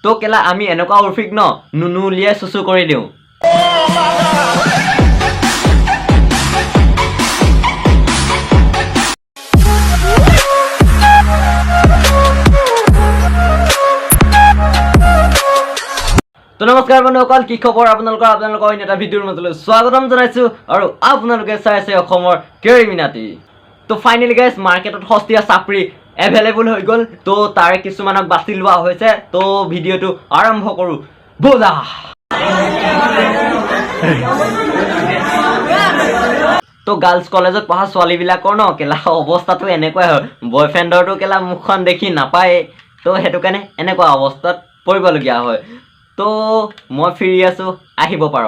তো কেলা আমি এনেকুৱা উৰ্ফিক ন নুনু উলিয়াই চুচু কৰি দিওঁ। তো নমস্কাৰ বন্ধুসকল, কি খবৰ আপোনালোকৰ? আপোনালোকৰ অন্য এটা ভিডিঅ'ৰ মাজলৈ স্বাগতম জনাইছোঁ আৰু আপোনালোকে চাই আছে অসমৰ কেৰিমিনাটি। তো ফাইনেলি গাইজ, মাৰ্কেটত সস্তীয়া চাপৰি এভেইলেবল হৈ গ'ল। তো তাৰে কিছুমানক বাছি লোৱা হৈছে। তো ভিডিঅ'টো আৰম্ভ কৰোঁ ব'লা। তো গাৰ্লছ কলেজত পঢ়া ছোৱালীবিলাকৰ ন কেলা অৱস্থাটো এনেকুৱাই হয়, বয়ফ্ৰেণ্ডৰটো কেলা মুখখন দেখি নাপায়েই। তো সেইটো কাৰণে এনেকুৱা অৱস্থাত পৰিবলগীয়া হয়। তো মই ফ্ৰী আছোঁ, আহিব পাৰ।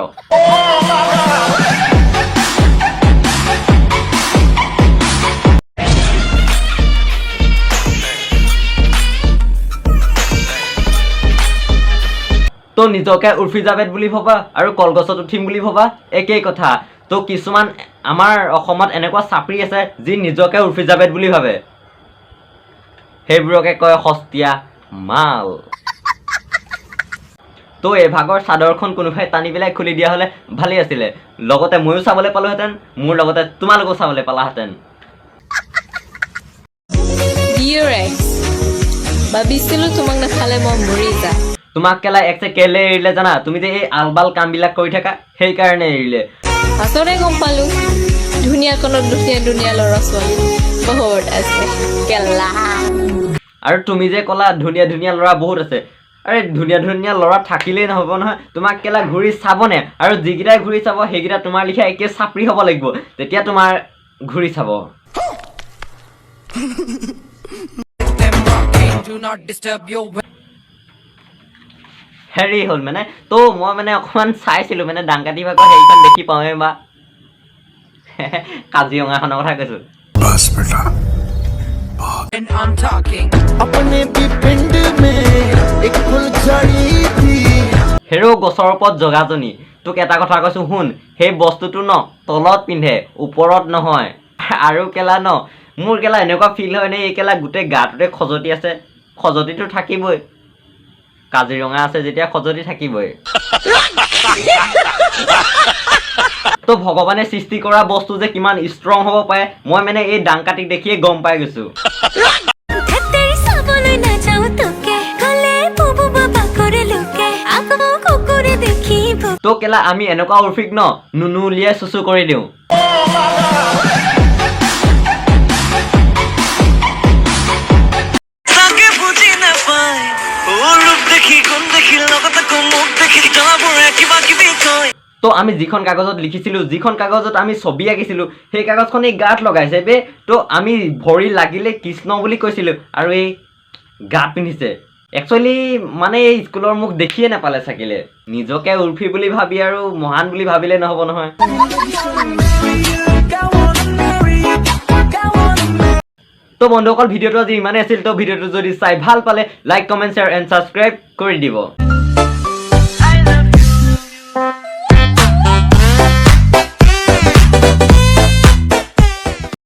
তো নিজকে উৰ্ফি জাভেদ বুলি ভবা আৰু কলগছত উঠিম বুলি ভবা একেই কথা। তো কিছুমান আমাৰ অসমত এনেকুৱা চাপৰি আছে যি নিজকে উৰ্ফি জাভেদ বুলি ভাবে, সেইবোৰকে কয় সস্তীয়া মাল। তো এভাগৰ চাদৰখন কোনোবাই টানি পেলাই খুলি দিয়া হ'লে ভালেই আছিলে, লগতে ময়ো চাবলৈ পালোহেঁতেন, মোৰ লগতে তোমালোকেও চাবলৈ পালাহেঁতেন। ডিয়াৰ এক্স, ভাবিছিলোঁ তোমাক নাখালে মই মৰি যাম। তোমাক কেলা এক্সে কেলে এৰিলে জানা? তুমি যে এই আলবাল কামবিলাক কৰি থাকা, সেইকাৰণে এৰিলে। পাছতে গম পালোঁ ধুনীয়াখনত ধুনীয়া ধুনীয়া ল'ৰা ছোৱালী বহুত আছে কেলা। আৰু তুমি যে ক'লা ধুনীয়া ধুনীয়া ল'ৰা বহুত আছে, আৰে ধুনীয়া ধুনীয়া ল'ৰা থাকিলেই নহ'ব নহয়, তোমাক কেলা ঘূৰি চাবনে? আৰু যিকেইটাই ঘূৰি চাব সেইকেইটা তোমাৰ লিখীয়া একে চাপৰি হ'ব লাগিব, তেতিয়া তোমাৰ ঘূৰি চাব। হেৰি হ'ল মানে, তো মই মানে অকণমান চাইছিলোঁ মানে দাংকাটি ভাগৰ হেৰিখন দেখি পাওঁৱে বা কাজিৰঙাখনৰ কথা কৈছোঁ। बस बेटा। अपने भी पिंड में एक फुलझड़ी थी। হেৰৌ গছৰ ওপৰত জগাজনী, তোক এটা কথা কৈছোঁ শুন, সেই বস্তুটো ন তলত পিন্ধে, ওপৰত নহয়। আৰু কেলা ন মোৰ কেলা এনেকুৱা ফিল হয় নে এই কেলা গোটেই গাটোতে খজতি আছে। খজতিটো থাকিবই, কাজিৰঙা আছে যেতিয়া খজতি থাকিবই। তো ভগৱানে সৃষ্টি কৰা বস্তু যে কিমান ষ্ট্ৰং হ'ব পাৰে, মই মানে এই দাংকাটিক দেখিয়ে গম পাই গৈছোঁ। ধেত্তেৰি, চাবলৈ নাযাওঁ তোকে, গ'লে বুবু বাবা কৰে লোকে, আকৌ কুকুৰে দেখিব। তো কেলা আমি এনেকুৱা উৰ্ফিক ন নুনু উলিয়াই চুচু কৰি দিওঁ। তাকে বুজি নাপায় অ ৰূপ দেখি, গুণ দেখি, লগত আকৌ মুখ দেখি জ্বলাবোৰে কিবা কিবি কয়। তো আমি যিখন কাগজত লিখিছিলোঁ, যিখন কাগজত আমি ছবি আঁকিছিলোঁ, সেই কাগজখন এই গাত লগাইছে বে। তো আমি ভৰি লাগিলে কৃষ্ণ বুলি কৈছিলোঁ আৰু এই গাত পিন্ধিছে। একচুৱেলি মানে এই স্কুলৰ মুখ দেখিয়ে নাপালে চাকিলে। নিজকে উৰ্ফি বুলি ভাবি আৰু মহান বুলি ভাবিলে নহ'ব নহয়। তো বন্ধুসকল, ভিডিঅ'টো আজি ইমানেই আছিল। তো ভিডিঅ'টো যদি চাই ভাল পালে like, comment, share and subscribe কৰি দিব।